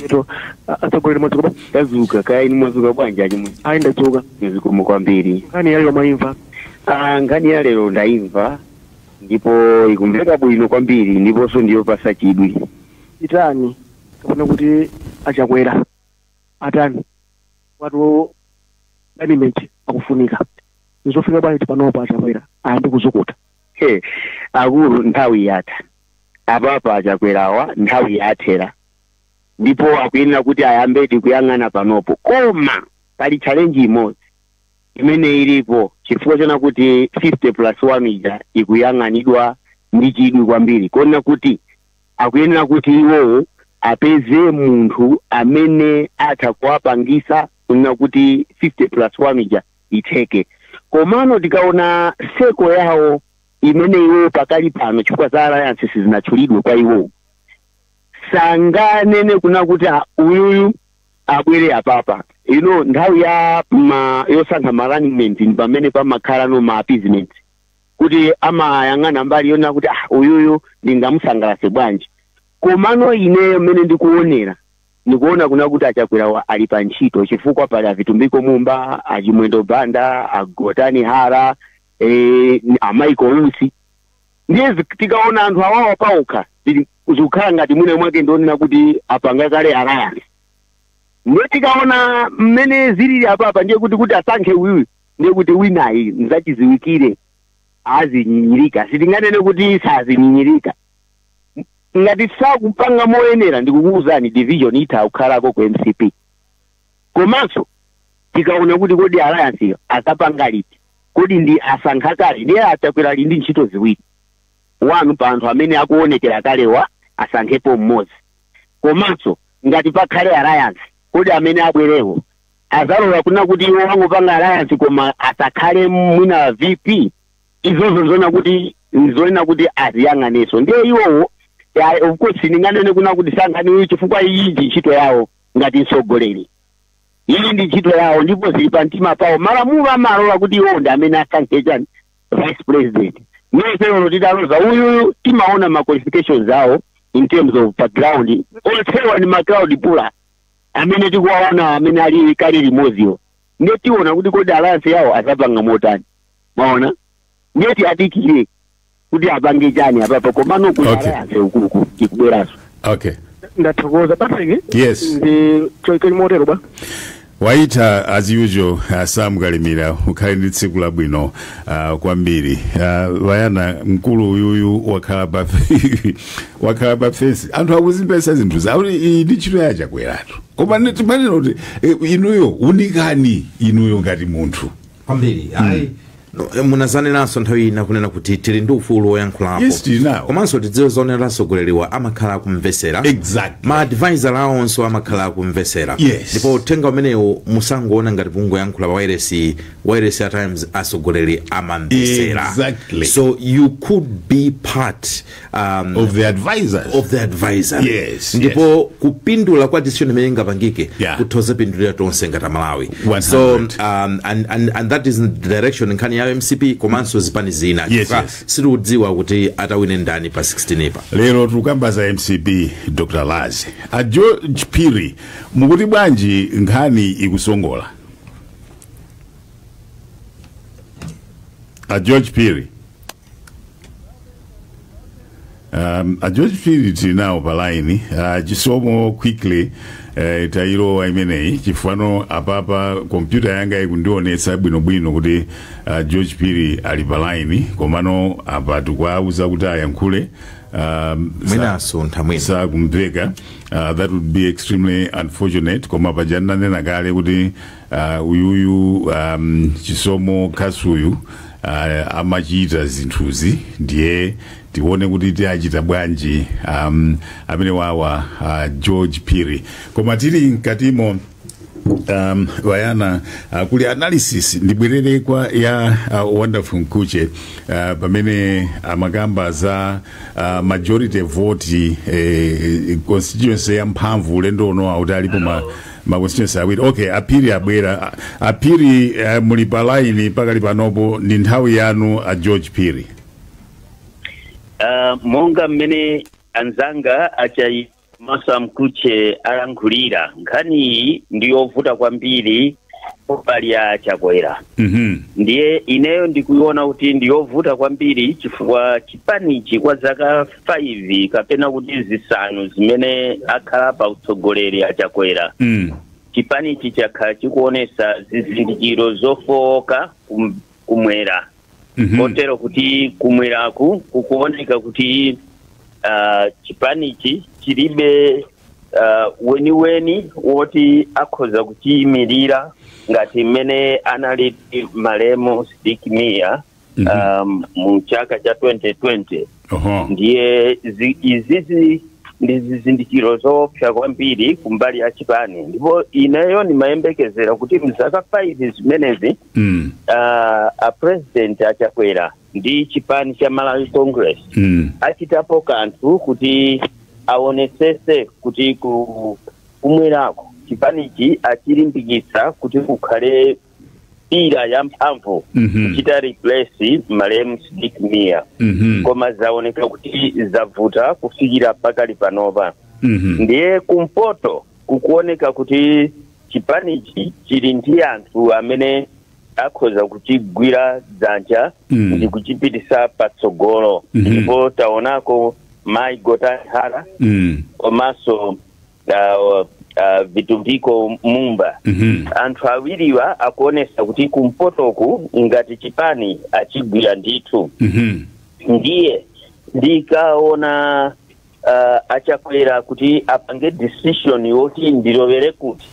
Ito atsogoleri, mwadzuka? Tadzuka, kaya inu mwadzuka bwanji, achimwe? Ayi, ndadzuka. Zikomo kwambiri. Nkhani yalero mwayimva? Ah, nkhani ya lero ndayimva ndipo ikumveka bwino kwambiri, ndiponso ndiyopasa chidwi. Itani kapena kuti Achakwera atani watu running mate akufunika? Nzofika bwanji panopa Achakwera ayambe kuzukuta? He, akulu, nthawi yatha apapa. Achakwerawa nthawi yathera ndipo akuyenera kuti ayambedi kuyang'ana panopo, koma pali challenge imodzi imene ilipo, chifukwa chona kuti 50 plus 1 ija ikuyang'anidwa ndi chidwi kwambiri, kuona kuti akuyenera kuti iwowo apeze munthu amene atha kuwapangisa kunena kuti 50 plus 1 ija itheke. Komano tikaona circle yawo imene iwowo pakali pano, chifukwa za alliance sizinatchulidwe kwa iwowo, sanganene kuna kuti, "Ah, uyuyu abwere apapa." Nthawi ya ma yosankha ma running mate ndi pamene pamakhala no ma appeasement, kuti amayang'ana mbali yona kuti, "Ah, uyuyu ndingamusangalase bwanji?" Komano ineyo mmene ndikuonera, ndikuona kuna kuti Achakwera ali pa ntchito, chifukwa pali aVitumbiko Mumba, aChimwendo Banda, aGotani Hara, aMichael Usi. Ndiye tikaona anthu awawa paokha, zikukhala ngati mwina mwake ndionena kuti apanga kale alliance. Ndiye tikaona mmene zilili apapa, ndiye kuti asankhe uyuyu, ndiye kuti winayi nzachiziwikire azinyinyirika. Sitinganene kuti sazinyinyirika. Ngati sakupanga moyenera, ndikukuwuzani, division itha kukhalako ku MCP. Komanso tikaona kuti kodi alliance iyo azapanga liti, kodi ndi asankha kale? Ndiye Achakwera ali ndi ntchito ziwiri. One, pa anthu amene akuonekera kalewa asankhepo mmodzi, komanso ngati pakhale alliance, kodi amene abwerewo Azalola kuna kuti iwo wangopanga alliance koma asakhale mwina VP. Izozo zona kuti nzoena kuti aziyang'aneso. Ndiye iwowo, of course ndinganene kuna kuti sankhani chifukwa iyi ndi ntchito yawo ngati mtsogoleri. Iyi ndi ntchito yawo ndipo zili pa mtima pawo. Malamulo amalola kuti iwo ndi amene asankhe chani vice president. Nonse tidaloza uyuyu timaona ma qualifications awo in terms of background. Onsewa ndi ma crowd puller amene tikuwaona amene ali kali limodziwo. Ndiye tiona kuti kodi alliance yawo azapanga motani. Maona? Ndiye tiadikire kuti apange chani apapo komano kuti alliance ukuku ikubweranso. Okay. Ndathokoza Patrick. Yes. Ndi choikoli motero ba. Waita as usual, Sam Kalimira, ukhale ndi tsiku labwino kwambiri. Wayana mkulu uyuyu wakhala pa fence. Anthu akuzipesa zinthu zawo iyi ndi ntchito ya Chakweratu. Koma timanena kuti inuyo unikani inuyo ngati munthu. Kwambiri. Ayi. No, munazanenanso nthawi ina kunena kuti tili ndi ufulu woyankhulapo. Yes, tili nawo. Komanso tidziwe zonena atsogoleriwa amakhala akumvesera. Exactly. Ma advisor awonso amakhala akumvesera. Yes. Ndipo uthenga umenewu musangoona ngati pungoyankhula pa wireless at times atsogoleri amamvesera. Exactly. So you could be part of the advisors. Of the advisor. Yes. Ndipo kupindula kwa decision imene ingapangike kuthoza pindulira tonse ngati Malawi. 100. So and that is in the direction nkhani ya MCP komanso zipani zina. Yes, yes. Sitikudziwa kuti atawine ndani pa 16 pa. Lero tikukamba za MCP Dr. Laz. A George Phiri mukuti bwanji nkhani ikusongola. A George Phiri. A George Phiri tili nawo pa line. Chisomo quickly tailowa imeneyi chifano apapa kompyuta yanga ikundionetsa bwinobwino kuti George Phiri ali pa line komano apa tikuwauza kuti ayankhule. Mwinaso nthamwina sakumveka. That would be extremely unfortunate. Koma paja ndanena kale kuti uyuyu Chisomo Kasuyu amachita zinthuzi ndiye tione kuti tiachita bwanji amene wawa George Phiri. Koma tili mkatimo wayana kuli analysis ndibwerere kwa ya Wonderful Mkuche pamene amakamba za majority vote constituency ya mphamvu ulendo uno auti alipo ma constituency awiri. Okay, Aphiri abwera. Aphiri muli pa line pakali panopo ndi nthawi yanu a George Phiri. Monga mmene anzanga achai Masa Mkuche alankhulira nkhani ndiyovuta kwambiri pali ya Chakwera. Ndiye ineyo ndikuiona kuti ndiyovuta kwambiri chifukwa chipanichi kwa zaka 5 kapena kuti zisanu zimene akhala pa utsogoleri a Chakwera. Chipanichi chakhala chikuonesa zizindikiro zofowoka kumwera. Kotero kuti kumweraku kukuoneka kuti chipanichi chilibe weniweni woti akhoza kuchiyimirira ngati mmene anali malemu Sidik Mia mu chaka cha 2020. Ndiye izizi ndi zizindikiro zoopsa kwambiri kumbali ya chipani. Ndipo ineyo nimayembekezera kuti mzaka 5 zimenezi a president achakwera ndi chipani cha Malawi Congress achitapo kanthu kuti aonetsese kuti kumwerako chipanichi achilimbikitsa kuti kukhale pira ya mphamvu kuchita replace malemu Sidik Mia. Koma zaoneka kuti zavuta kufikira pakali panopa. Ndiye kumpoto kukuoneka kuti chipanichi chili ndi anthu amene akhoza kuchigwira dzanja ndi kuchipitisa patsogolo. Ndipo taonako Mai Gotani Hara komanso Vitumbiko Mumba. Anthu awiriwa akuonesa kuti kumpotoku ngati chipani achigwira ndithu. Ndiye ndikaona Achakwera kuti apange decision yoti ndilowere kuti,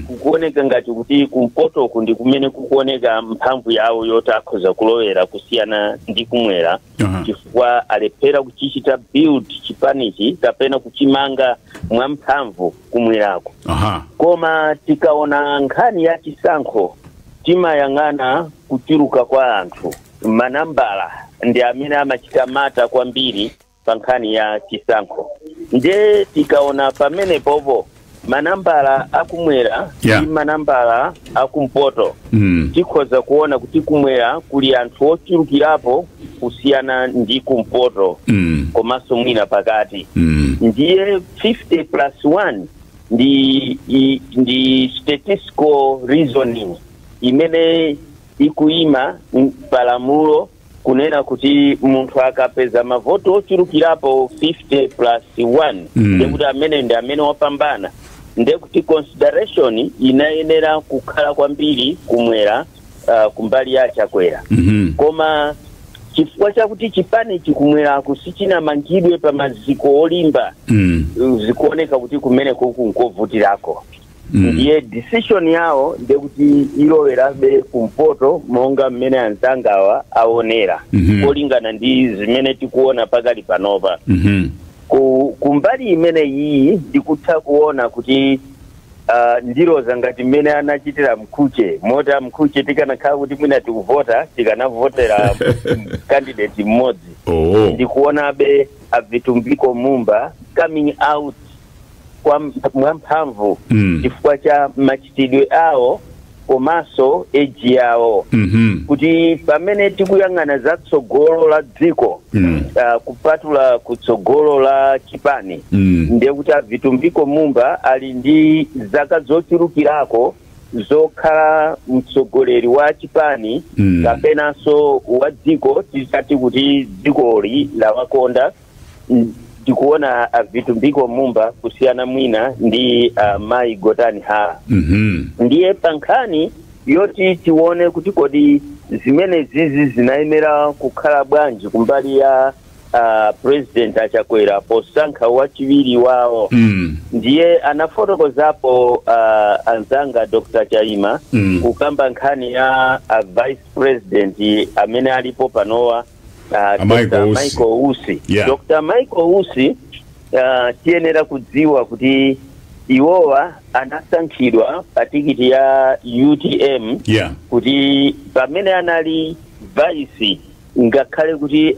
kukuoneka ngati kuti kumpotoku ndi kumene kukuoneka mphamvu yawo yoti akhoza kulowera kusiyana ndi kumwera, chifukwa alephera kuchichita build chipanichi kapena kuchimanga mwamphamvu kumwerako. Koma tikaona nkhani ya chisankho, timayang'ana kuchuluka kwa anthu. Manambala ndi amene amachita matter kwambiri pa nkhani ya chisankho. Nde tikaona pamene popo manambala akumwera ndi manambala akumpoto, tikhoza kuona kuti kumwera kuli anthu ochulukirapo kusiyana ndi kumpoto komanso mwina pakati. Ndiye 50 plus 1 ndi statistical reasoning imene ikuyima palamulo kunena kuti munthu akapeza mavoto ochulukirapo 50 plus 1, ndekuti amene ndi amene wapambana. Ndekuti consideration inayenera kukhala kwambiri kumwera, kumbali ya Chakwera. Koma chifukwa chakuti chipani chikumwerako sichinamangidwe pa maziko olimba, zikuoneka kuti kumeneko kunkovutirako. Ndiye decision yawo ndekuti ilowerabe kumpoto, monga mmene anzangawa aonera, kolingana ndi zimene tikuona pakali panopa. Kumbali imene iyi ndikutha kuona kuti ndiloza ngati mmene anachitira Mkhuche, moti Mkhuche tikanakhala kuti mwina tikuvota, tikanavotera candidate mmodzi. Ndikuonabe aVitumbiko Mumba coming out kwa mwamphamvu chifukwa cha machitidwe awo komanso age yawo, kuti pamene tikuyang'ana za tsogolo la dziko, kupatula kutsogolo la chipani, ndiye kuti aVitumbiko Mumba ali ndi zaka zochulukirako zokhala mtsogoleri wa chipani kapenanso wa dziko, tisati kuti dzikoli lawakonda. Ndikuona aVitumbiko Mumba kusiyana mwina ndi Mayi Gotani Hara. Ndiye pa nkhani yoti tione kuti kodi zimene zizi zinayenera kukhala bwanji kumbali ya President Achakwera posankha wachiwiri wawo, ndiye anafotokozapo anzanga Dr Chaima kukamba nkhani ya Vice President amene alipo panowa, Michael Dr. Usi. Michael Usi. Dr. Michael Usi, tiyenera kudziwa kuti iwowa anasankhidwa pa tikiti ya UTM, kuti pamene anali vice, ngakhale kuti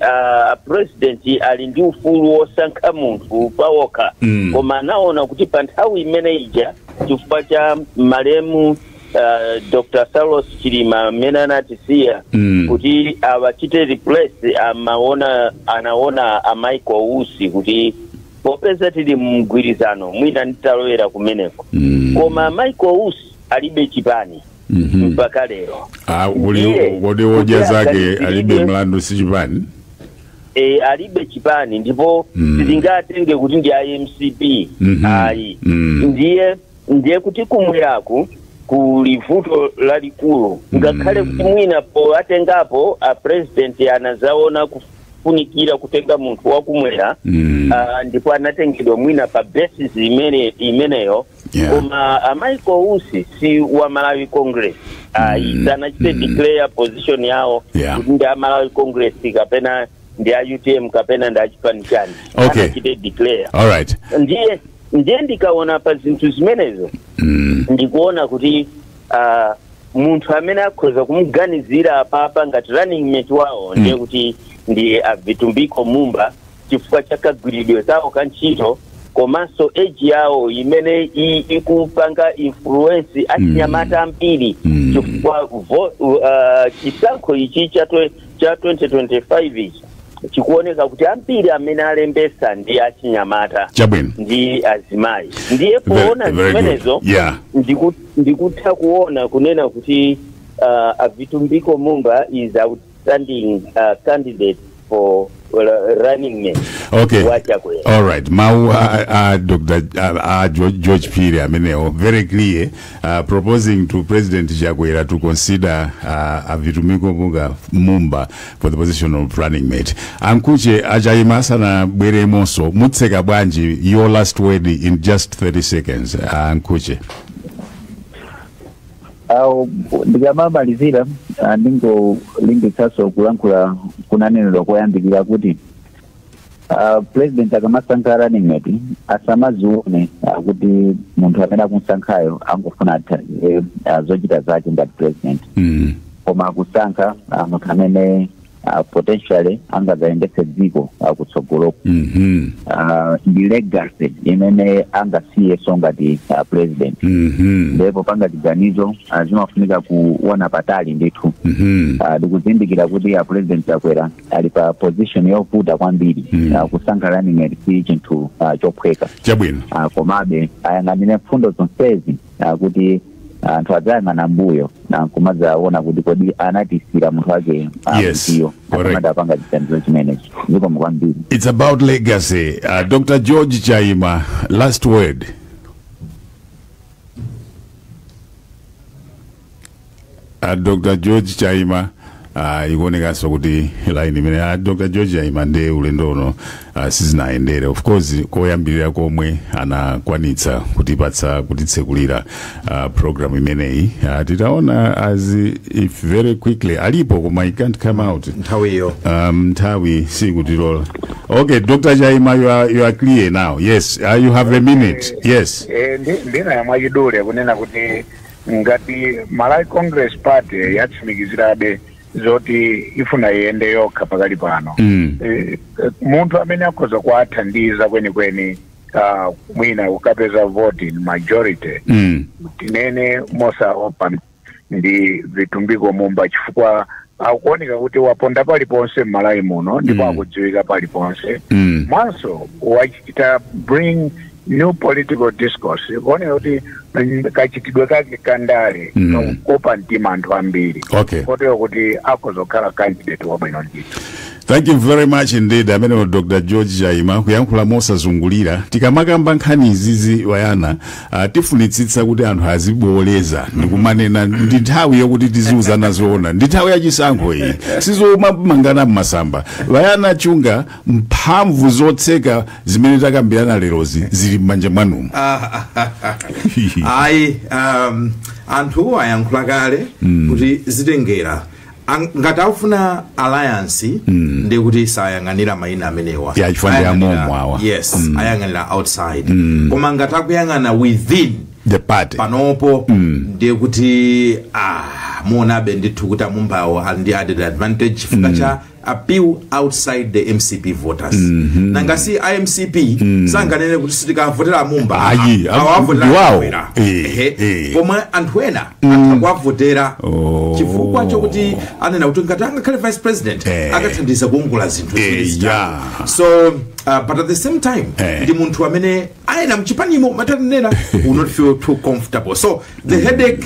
president ali ndi ufulu wosankha munthu pawokha, koma anaona kuti pa nthawi imene ija, chifukwa cha malemu Dr. Saulos Chilima amene anatisiya, kuti awachite replace, amaona anaona a Michael Usi kuti popeza tili mgwirizano, mwina nditalowera kumeneko. Koma Michael Usi alibe chipani mpaka lero. Ah, kuli Ndiye, kodi wodya kuti zake aganizidwe- alibe mlandu si chipani? E, alibe chipani ndipo sitingatenge kuti ndi iMCP, ayi. Ndiye kuti kumweraku kuli vuto lalikulu, ngakhale kuti mwina po atengapo a president anazaona kufunikira kutenga munthu wakumwera, ndipo anatengedwa mwina pa basis imene imeneyo. Koma a Michael Usi si wa Malawi Congress, ayi. Sanachite declare position yawo kuti ndi a Malawi Congress kapena ndi a UTM kapena ndi a chipani chani. Sanachite declare. All right. Ndiye ndikaona pa zinthu zimenezo, ndikuona kuti munthu amene akhoza kumuganizira apapa ngati running mate wawo, ndiye kuti ndi aVitumbiko Mumba, chifukwa cha kagwiridwe kawo ka ntchito komanso age yawo imene ikupanga influence achinyamata ambiri, chifukwa chisankho ichi cha 2025 ichi chikuoneka kuti ambiri amene alembesa ndi achinyamata ndi azimayi. Ndiye poona Very good. zimenezo, ndikutha kuona kunena kuti aVitumbiko Mumba is outstanding candidate. for running mate. Okay. Wachakwera. All right. Mau Dr. George Phiri amenewo very clear, proposing to President Chakwera to consider Vitumbiko Mumba for the position of running mate. Ankuche achaima asanabweremonso, mutseka bwanji? Your last word in just 30 seconds, Ankuche. Au ndikamamalizira, ndingolimbikitsanso kulankhula kunanenedwa koyambirira kuti president akamasankha running mate asamazione kuti munthu amene akumsankhayo angofuna athandize zochita zake ngati president, koma akusankha munthu amene potentially angadzayendetse dziko kutsogoloko, ndi legacy imene angasiyeso ngati president. Ndipo panga chiganizo zimafunika kuona patali ndithu, ndikuzindikira kuti a President Chakwera ali pa position yovuta kwambiri. Kusankha running mate si chinthu chophweka. Chabwino. Komabe ayang'anire mfundo zonsezi, kuti anthu adzayang'ana mbuyo na kumadzaona kuti kodi anatisira munthu wake mtiyo akamati chiganizo chimenechi. Zikomo kwambiri. It's about legacy. Dr. George Chaima, last word. Dr. George Chaima, ikuonekanso kuti line imene Dr. George Chaima ndiye ulendo uno sizinayendere. Of course, koyambirira komwe anakwanitsa kutipatsa, kutitsekulira program imeneyi, titaona as if very quickly alipo, koma he can't come out. Nthawiyo. Nthawi sikutilola. Okay, Dr. Chaima, you are clear now. Yes, you have a minute. Yes. Ndina mwachidule kunena kuti ngati Malawi Congress Party yatsimikizirabe zoti ifuna iyende yokha pakali pano, munthu amene akhoza kuathandiza kwenikweni, mwina ukapeza vote in majority, tinene mosaopa, ndi Vitumbiko Mumba, chifukwa akuoneka kuti waponda paliponse m'Malawi muno ndipo akudziwika paliponse. Mwanso wachita bring new political discourse, kuoneka kuti kachitidwe kake kandale kakukopa mtima anthu ambiri, kotero kuti akhoza candidate wabwino ndithu. Thank you very much indeed. Amene Dr. George Chaima kuyankhula mosazungulira. Tikamakamba nkhani izizi wayana, tifunitsitsa kuti anthu aziboleza ndikumanena. Ndi nthawi yokuti tiziuzana zoona, ndi nthawi yachisankho iyi, sizomamangana mmasamba. Wayana Chunga, mphamvu zotseka zimene takambirana lerozi zili m'manja mwanumu. Ayi, anthu ayankhula kale kuti zitengera. Ngati akufuna alliance, ndi kuti sayang'anira mayina amenewa. Yeah, chifukwa ndi Ayang'anira- amomwe awa. Yes, ayang'anira outside, koma ngati akuyang'ana within the party panopo, ndiye kuti muonabe ndithu kuti amumbawo ali ndi added advantage chifukwa cha appeal outside the MCP voters. Nanga si iMCP sanganene kuti sitikavotera amumba? Ayi, Awavotera ndiwawo. Chakwera. Ehe. Pomwe anthu ena atha kuwavotera chifukwa chokuti anena kuti ngati angakhale vice president, akathandiza kuwongola zinthu ziwiri zitatu. So but at the same time, ndi munthu amene ayena mchipanimo matanena will not feel too comfortable, so the headache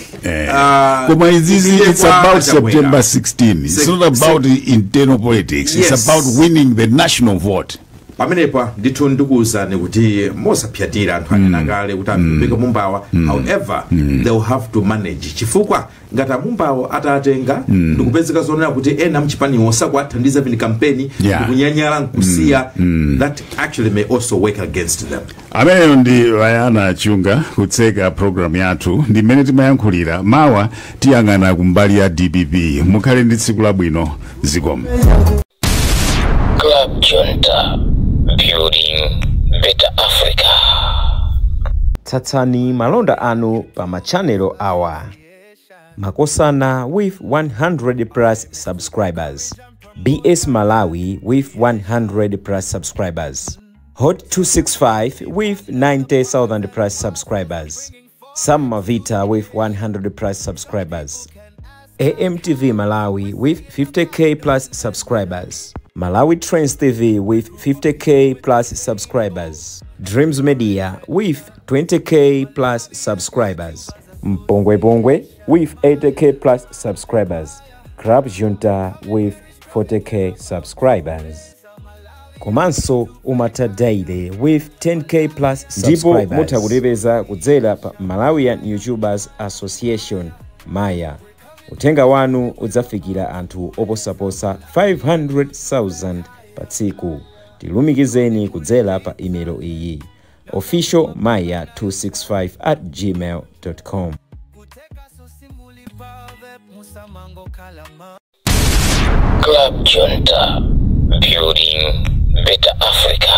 Koma izizi, ipite it's kwa about Chakwera. September 16. It's not about internal politics. It's about winning the national vote. Pamenepa ndithu ndikuwuzani kuti mosapyatira, anthu anena kale kuti aVitumbiko Mumbawa. However, they will have to manage, chifukwa ngati amumbawo atatenga, ndikupezeka zonena kuti ena mchipaniwo sakuathandiza pini kampeni, ndikunyanyala nkusiya, that actually may also work against them. Ameneyo ndi Wayana Chunga kutseka program yathu ndi mmene timayankhulira. Mawa tiyang'ana kumbali ya DPP. Mukhale ndi tsiku labwino, zikomo. Club Junta, building better Africa. Tsatsani malonda anu pa machanelo awa: Makosana with 100 plus subscribers, BS Malawi with 100 plus subscribers, Hot 265 with 90,000 plus subscribers, Sam Mavita with 100 plus subscribers, AMTV Malawi with 50K plus subscribers, Malawi Trends TV with 50K plus subscribers, Dreams Media with 20K plus subscribers, Mpongwe Pongwe with 80K plus subscribers, Club Junta with 40K subscribers. Komanso Umata Daily with 10K plus Ndipo subscribers. Mutha kutipeza kudzera pa Malawian YouTubers Association, Maya. Uthenga wanu udzafikira anthu oposaposa 500,000 pa tsiku. Tilumikizeni kudzera pa imelo iyi: officialmaya265@gmail.com. Club Junta, building better Africa.